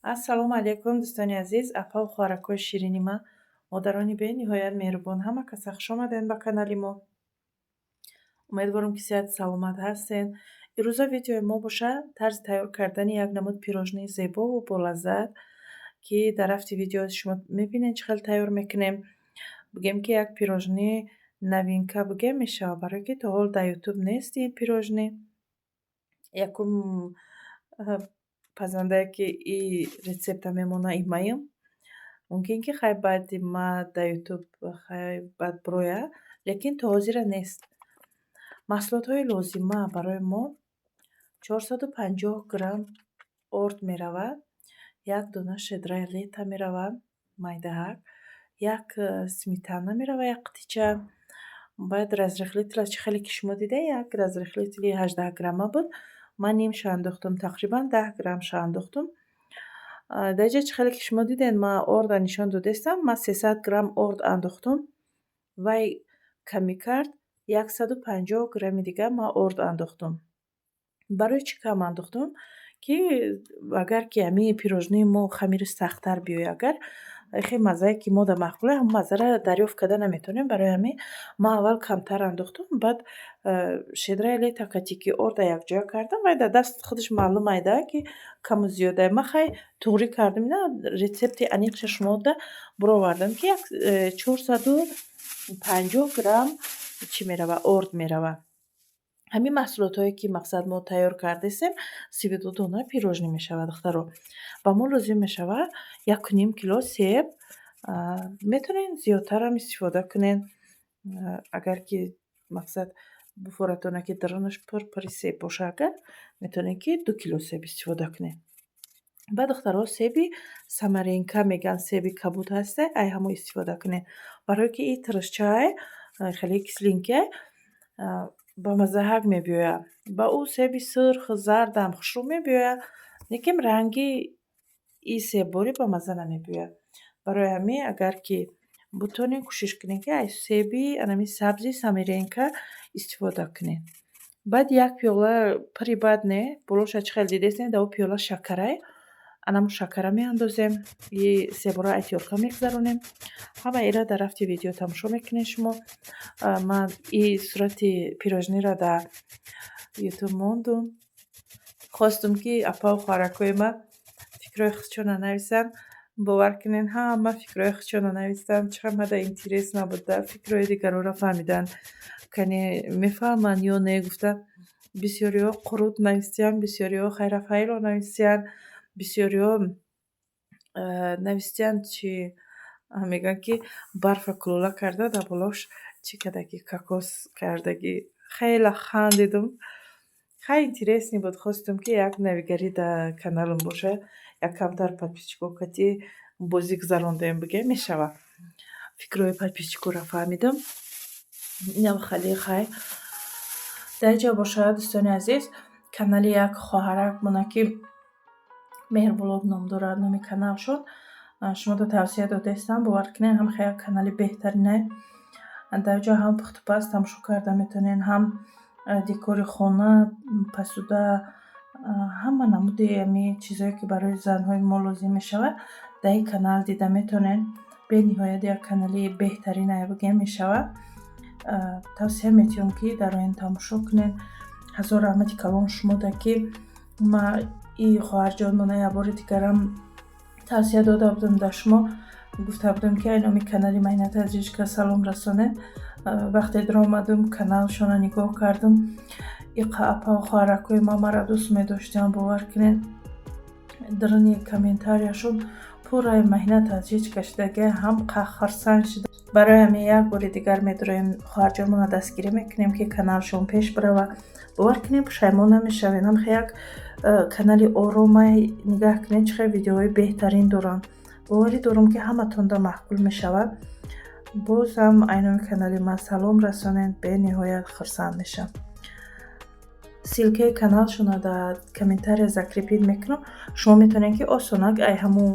Ассалому алайкум, дӯстони азиз, апаву хоҳаракҳои ширини ман, модарони бениҳоят меҳрубон. Ҳама каса хуш омадед ба канали мо. Умедворам, ки сиҳату саломат ҳастед. Ирӯза видеои мо бошад тарзи тайёр кардани як намуд пирожные зебову болаззат, ки дар рафти видео шумо мебинед, чӣ хел тайёр мекунем. Бигем, ки як пирожные новинка бигем мешавад, барое ки то ҳол дар Ютуб нест ин пирожные. Якум пазандае, ки и рецепта мемона, имаем. Мумкин, ки хай баъди ма дар Ютуб хай баъд бирояд, лекин то ҳозира нест. Маҳсулотҳои лозима барои мо: 450 грамм орд меравад, як дона щедрая лета меравад, майдаҳак, як сметана меравад, як қутича, баъд разрыхлитель, чӣ хеле ки шумо дидед, як разрыхлители 18 грамма буд, ман нимша андохтам, тақрибан 10 граммша андохтам. Дар инҷа, чӣ хеле ки шумо дидед, ман орда нишон додастам, ман 300 грамм орд андохтам, вай камӣ кард, 150 грамми дигар ман орд андохтам. Барои чӣ кам андохтам? Ки агар ки ҳамин пирожные мо хамири сахттар биёяд, агар хеле маззае, ки мо дар маъқуле, ҳамон маззаро дарёфт карда наметавонем. Барои ҳамин ман аввал камтар андохтам, баъд щедрая лета кати ки орда якҷоя кардам, вай дар даст худаш маълум айда, ки каму зиёдае. Ман хай туғрӣ кардам, ина рецепти аниқша шумода бировардам, ки як 450 грамм чӣ меравад, орд меравад. Ҳамин маҳсулотҳое, ки мақсад мо тайёр кардастем, 32 дона пирожные мешавад, духтаро. Ба мо лозим мешавад 1,5 кило себ, метавонед зиёдтарам истифода кунед, агар ки мақсад буфоратона, ки дарунаш пур-пури себ боша, агар метавонед, ки 2 кило себ истифода кунед. Баъд, духтаро, себи самаренка мегӯянд, себи кабуд ҳаста, ай ҳамо истифода кунед, барое ки и тиршчаай, хеле кислинкиай, ба маззаҳак мебиёяд. Ба ӯ себи сурх, зардам хушрӯ мебиёяд, лекин ранги и себборӣ ба мазза намебиёяд. Барои ҳамин, агар ки бутонед, кӯшиш кунед, ки аз себи анами сабзи самаренка истифода кунед. Баъд як пиёла пури бад не, болоша чӣ хел дидестед, дар ӯ пиёла шакарай, анамун шакара меандозем, и себҳоро ай тёрка мегузаронем. Ҳама ира дар рафти видео тамошо мекунед шумо. Ман и сурати пирожныйро дар Ютуб мондум. Хостум, ки апаву хоҳаракҳои ман фикрҳои худшонро нависанд. Бовар кунед, ҳама фикрҳои худшонро навистанд. Чӣ қадр мада интересно буд да фикрҳои дигаронро фаҳмидан. Кане мефаҳманд ё не гуфта, бисёриҳо қурут навистиянд, бисёриҳо хайрафайро навистиянд, бисёриҳо навистиянд, чи мегӯянд, ки барфа кулола карда, дар болош чӣ кардагӣ, кокос кардагӣ. Хеле хандидум. Хай, интересный буд. Хостум, ки як навигарӣ дар каналам бошад, як камтар подписчикҳо кати бозӣ гузарондем, бигем мешавад. Фикрҳои подписчикҳоро фаҳмидам. Инам хеле хай. Дар инҷа бошад, дӯстони азиз, канали як хоҳарак монад, ки Меҳрблог ном дорад номи каналшон. Шуморо тавсия додаистам, бовар кунед, ҳам хеле канали беҳтаринае. Дар инҷо ҳам пухтупаз тамошо карда метавонед, ҳам декори хона, посуда, ҳама намуди ҳамин чизҳое, ки барои занҳои мо лозим мешавад, дар ин канал дида метавонед. Бениҳоят як канали беҳтаринае, бигем мешавад. Тавсия метиҳам, ки дар оин тамошо кунед. Ҳазор раҳмати калон шумода, ки ма и хоҳарҷонмона як бори дигарам тавсия дода будам дар шумо, гуфта будам, ки ай номи канали Майна Таҷичка салом расонед. Вақте даромадум, каналшонро нигоҳ кардам, иқа апа хоҳаракҳои ма маро дӯст медоштанд, бовар кунед, даруни комментарияшон пурраи Маҳина Таҷичка шудагӣ, ҳам хурсанд шуда. Барои ҳамин як бори дигар медороем, хоҳарҷонмонро дастгирӣ мекунем, ки каналшон пеш биравад. Бовар кунед, пушаймон намешавед. Ҳам як канали оромай, нигаҳ кунед, чӣ хел видеоҳои беҳтарин доранд. Боварӣ дорам, ки ҳаматонда маъқул мешавад. Боз ҳам ай номи канали ман салом расонед, бениҳоят хурсанд мешавам. Ссылкаи каналшонро дар комментария закрепить мекунам. Шумо метавонед, ки осонак ай ҳамун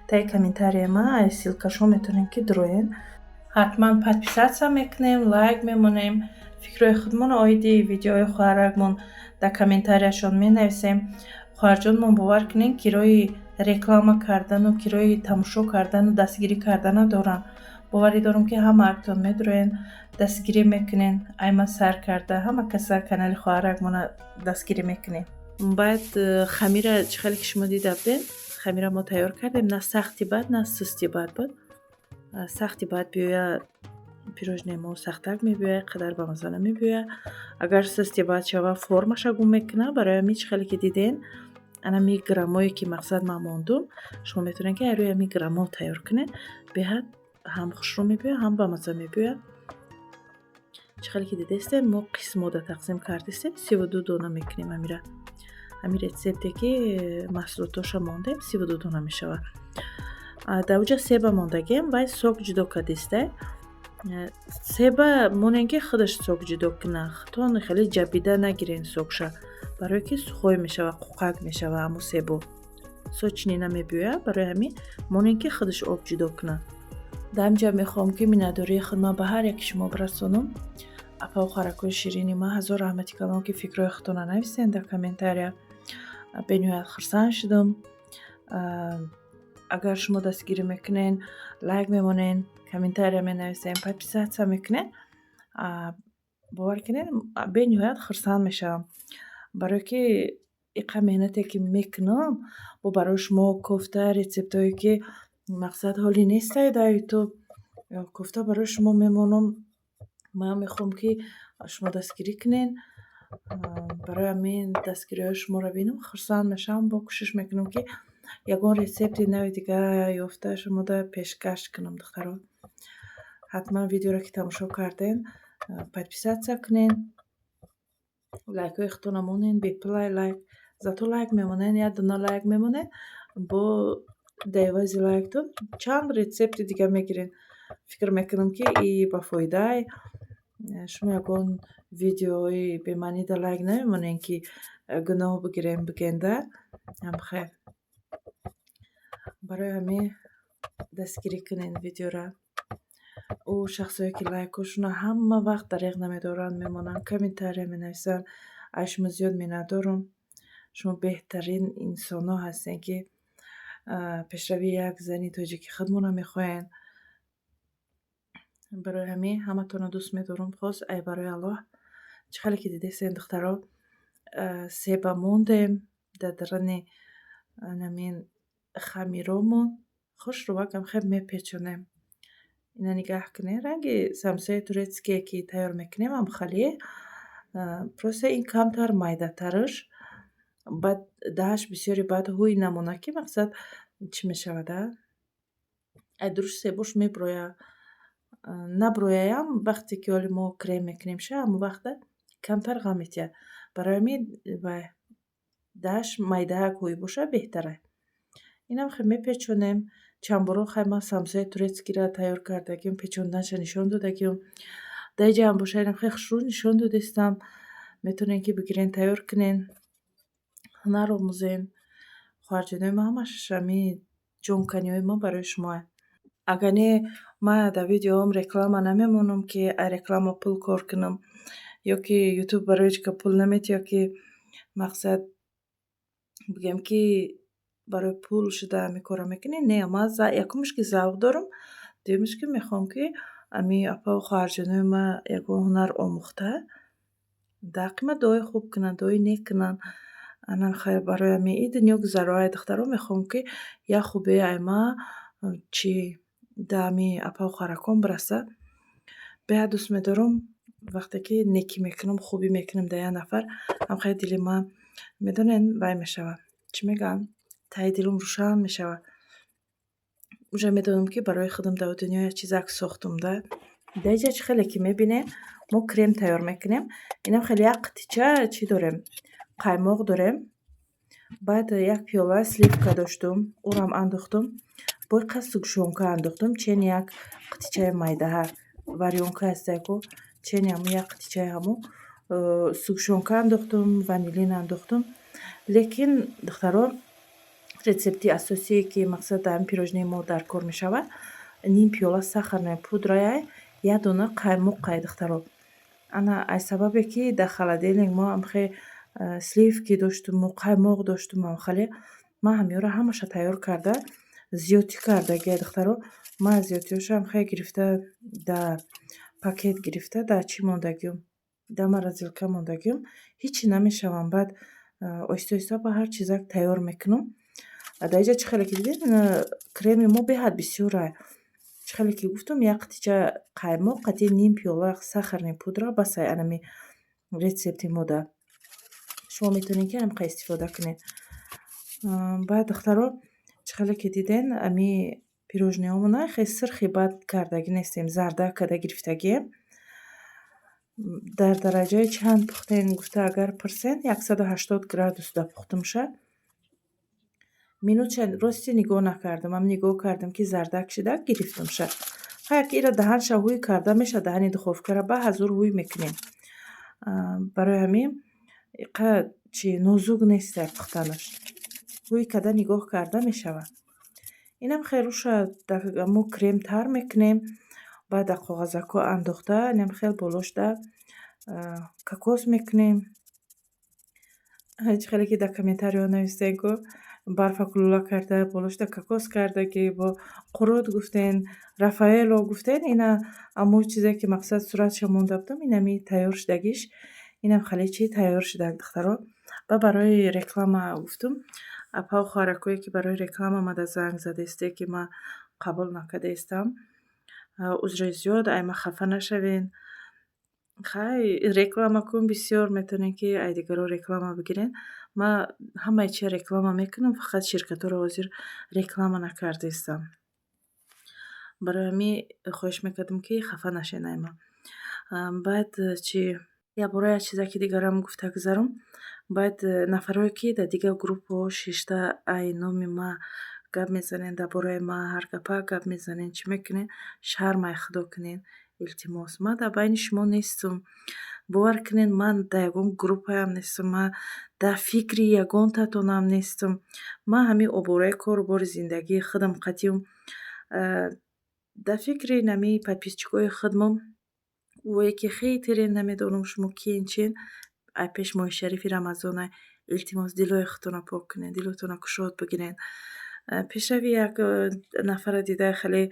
таи комментарияи ман, ай ссылкашон метавонед, ки дуроед. Ҳатман подписаться мекунем, лайк мемонем, фикрҳои худмонро оиди видеоҳои хоҳаракмон дар комментарияшон менависем. Хоҳарҷонмон, бовар кунед, кирои Реклама кардану кирои тамошо кардану дастгирӣ кардана доранд. Боварӣ дорам, ки ҳама актон медуроен, дастгирӣ мекунен. Айма сар карда ҳама каса канали хоҳаракмона дастгирӣ мекунем. Баъд хамира, чӣ хеле ки шумо дида будем, хамира мо тайёр кардем, на сахти бад, на сусти бад буд. Сахти бад биёя, пирожное мо сахтак мебиёяд, қадар бамазза намебиёяд. Агар сусти бад шава, формаша гум мекунад. Барои ҳамин, чӣ хеле ки диден, анами граммое ки мақсад ман мондум, шумо метавонед, ки рӯи ҳамин граммҳо тайёр кунед. Беҳад ҳам хушрӯ мебиёяд, ҳам бамазза мебиёяд. Чӣ хеле ки дидестем, мо қисмода тақсим кардистем, 32 дона мекунем амира. Ҳамин рецепте ки маҳсулотоша мондем, 32 дона мешавад. Дар оҷа себа мондагием, вай сок ҷудо кардиста. Себа монем, ки худаш сок ҷудо кунад, худтон хеле ҷабида нагирен сокша, барое ки сухой мешавад, қуқак мешавад ҳамун себо, сочный намебиёяд. Барои ҳамин монем, ки худаш об ҷудо кунад. Дар ҳамин ҷо мехоҳам, ки миннатдории худман ба ҳар яки шумо бирасонам. Апаву хоҳаракҳои ширини ман, ҳазор раҳмати калон, ки фикрҳои худтонро нависен дар комментария. Бениҳоят хурсанд шудам. Агар шумо дастгирӣ мекунен, лайк мемонен, комментария менависен, подписаться мекунед, бовар кунед, бениҳоят хурсанд мешавам, барое ки иқа меҳнате ки мекунам бо барои шумо кофта, рецептҳое ки мақсад ҳолӣ нестай дар Ютуб, кофта барои шумо мемонам. Ман мехоҳам, ки шумо дастгирӣ кунед. Барои ҳамин дастгириҳои шуморо бинам, хурсанд мешавам. Бо кӯшиш мекунам, ки ягон рецепти нави дига ёфта, шумода пешкаш кунам. Духтаро, ҳатман видеоро ки тамошо кардем, подписаться кунед, лайкҳои худтонро монед, бепулай лайк, зато лайк мемонед, як дона лайк мемонед, бо дар ивази лайктон чанд рецепти дига мегиред. Фикр мекунам, ки и ба фоидаи шумо. Ягон видеои бемаънида лайк намемонед, ки гуноҳ бигирем бигенда ҳамхел. Барои ҳамин дастгирӣ кунед видеора. Ӯ шахсое ки лайкҳошонро ҳама вақт дареғ намедоранд, мемонанд, комментария менависанд, аз шумо зиёд миннатдорам. Шумо беҳтарин инсонҳо ҳастед, ки пешравии як зани тоҷики худмонро мехоҳед. Барои ҳамин ҳаматонро дӯст медорам, хос ай барои Аллоҳ. Чӣ хеле ки дидестем, духтаро, себа мондем дар дарани ҳамин хамиромон, хушрӯвакам хел мепечонем. Ина нигаҳ кунед, ранги самсаи турецкие ки тайёр мекунем, ҳамхеле, просто ин камтар майдатараш. Баъд даҳаш бисёри баъд ҳуй намонад, ки мақсад чӣ мешавад, а ай дуруш себош мебирояд, набирояям, вақте ки ҳоли мо крем мекунем ша, ҳамон вақта камтар ғам метиҳад. Барои ҳамин вай даҳаш майдаак ҳуй бошад, беҳтара. Инам хел мепечонем. Чанд боро хай ман самсаи турецкиро тайёр кардагим, печонданаша нишон додагим. Дар инҷаам бошад, инам хеле хушрӯ нишон додистам. Метавонед, ки бигирен, тайёр кунен, ҳунар омӯзен. Хоҳарҷонои ман, ҳамаш ҳамин ҷонканиҳои ман барои шумоа. Агар не, ман дар видеоам реклама намемонам, ки аз реклама пул кор кунам, ё ки Ютуб барои ҳеҷ ка пул наметиҳад, ки мақсад бигӯем, ки барои пул шуда ҳамин корро мекунӣ. Не, ман якумш ки завқ дорам, дуюмш ки мехоҳам, ки ҳамин апаву хоҳарҷонои ман ягон ҳунар омӯхта, дар ҳаққи ман дуои хуб кунанд, дуои нек кунанд. Ана хайр, барои ҳамин ин дунё гузароай, духтаро, мехоҳам, ки як хубие ай ман чӣ дар ҳамин апаву хоҳаракон бирасад. Беҳад дӯст медорам, вақте ки некӣ мекунам, хубӣ мекунам дар як нафар, ҳамхеле дили ман, медонед, вай мешавад, чӣ мегӯянд, таҳи дилам рӯшан мешавад. Уже медонам, ки барои худам дар дунё як чизак сохтум да. Дар инҷа, чӣ хеле ки мебинем, мо крем тайёр мекунем. Инам хеле як қитича чӣ дорем, қаймоқ дорем. Баъд як пиёла сливка доштум, ӯрам андохтум. Бо иқа сгущёнка андохтум, чени як қитичаи майдаҳа, варёнка ҳастаку, чени ҳамун як қитичаи ҳамун сгущёнка андохтум, ванилин андохтум. Лекин, духтаро, рецепти асосие ки мақсад дар ҳамин пирожное мо дар кор мешавад, ним пиёла сахарная пудрая, як дона қаймоқай, духтаро. Ана аз сабабе ки дар холодильник мо ҳамхе сливки доштуму қаймоқ доштум, ҳамхеле Ман ҳамиёро ҳамаша тайёр карда, зиёдтӣ кардагия, духтаро. Ман зиёдтиҳошам хеле гирифта, дар пакет гирифта, дар чӣ мондагиюм, дар морозилка мондагиюм, ҳичи намешавам. Баъд оҳиста оҳиста ба ҳар чизак тайёр мекунам. Дар инҷа чӣ хеле ки дидед, креми мо беҳад бисёра. Чӣ хеле ки гуфтам, як қатича қаймоқ, қатъи ним пиёла сахарный пудра басай анами рецепти мода. Шумо метавонед, ки ҳаминқадр истифода кунед. Баъд, духтаро, чӣ хеле ки диден, ами пирожныйҳомона хеле сирхи бад кардагӣ нестем, зарда карда гирифтагием. Дар дараҷаи чанд пухтен гуфта агар пурсен, 180 градусда пухтумша. Минутша рости нигоҳ накардам, ам нигоҳ кардам, ки зардак шида, гирифтумша. Хай, ки ира даҳанша ҳуй карда мешавад, даҳани духовкара ба ҳазур ҳуй мекунем. Барои ҳамин иқа чи нозук нестай пухтанаш. Ҳуй карда нигоҳ карда мешавад. Инам хел руша мо крем тар мекунем, баъд дар коғазакҳо андохта, инам хел болошда кокос мекунем. Чӣ хеле ки дар комментарийҳо навистем, ку барфа кулула карда, болошда кокос кардагӣ, бо қурут гуфтен, Рафаэлло гуфтен. Ина аммо чизе ки мақсад суратша монда будам, инами тайёр шудагиш, инам хеле чи тайёр шудак, духтаро. Ба барои реклама гуфтум, апау хоҳаракое, ки барои реклама омада занг задаисте, ки ман қабул накардаистам, узри зиёд, ай ма хафа нашавен. Хай, реклама кун бисёр метавонед, ки ай дигаро реклама бигирен. Ман ҳамаи чия реклама мекунам, фақат ширкатҳоро ҳозир реклама накардаистам. Барои ҳамин хоҳиш мекардам, ки хафа нашен ай ман. Баъд чи, як бора як чизаки дигарам гуфта гузарам. Баъд нафарое, ки дар дигар группаҳо шишта, ай номи ма гап мезанен, дар бораи ма ҳар гапа гап мезанен, чӣ мекунен, шарм ай Худо кунен, илтимос. Ман дар байни шумо нестам. Бовар кунед, ман дар ягон группаям нестам, ман дар фикри ягонтатонам нестам. Ман ҳамин обораи кору бори зиндагии худам қатъиюм, дар фикри нами подписчикои худмон, ое ки хейтерен, намедонам шумо киен, чиен. Ай пеш моҳи шарифи Рамазона, илтимос, дилҳои худтонро пок кунед, дилотонро кушод бигирен. Пешрави як нафарро дида хеле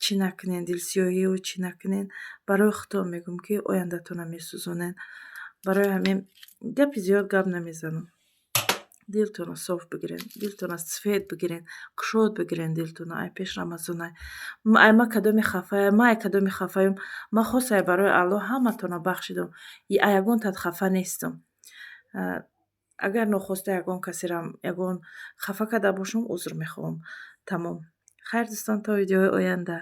чӣ накунен, дилсиёҳию чӣ накунен. Барои худтон мегӯм, ки ояндатонро месӯзонен. Барои ҳамин гапи зиёд гап намезанам. Дилтонро соф бигирен, дилтонро сфет бигирен, кушод бигирен дилтонро ай пеш Рамазона. Ай ма кадоме хафая, ман ай кадоме хафаём, ман хосай барои Аллоҳ ҳаматонро бахшидам. Ай ягонтат хафа нестам. Агар нохоста ягон касерам ягон хафа карда бошам, узр мехоҳам. Тамом. Хайр, дӯстон, то видеои оянда.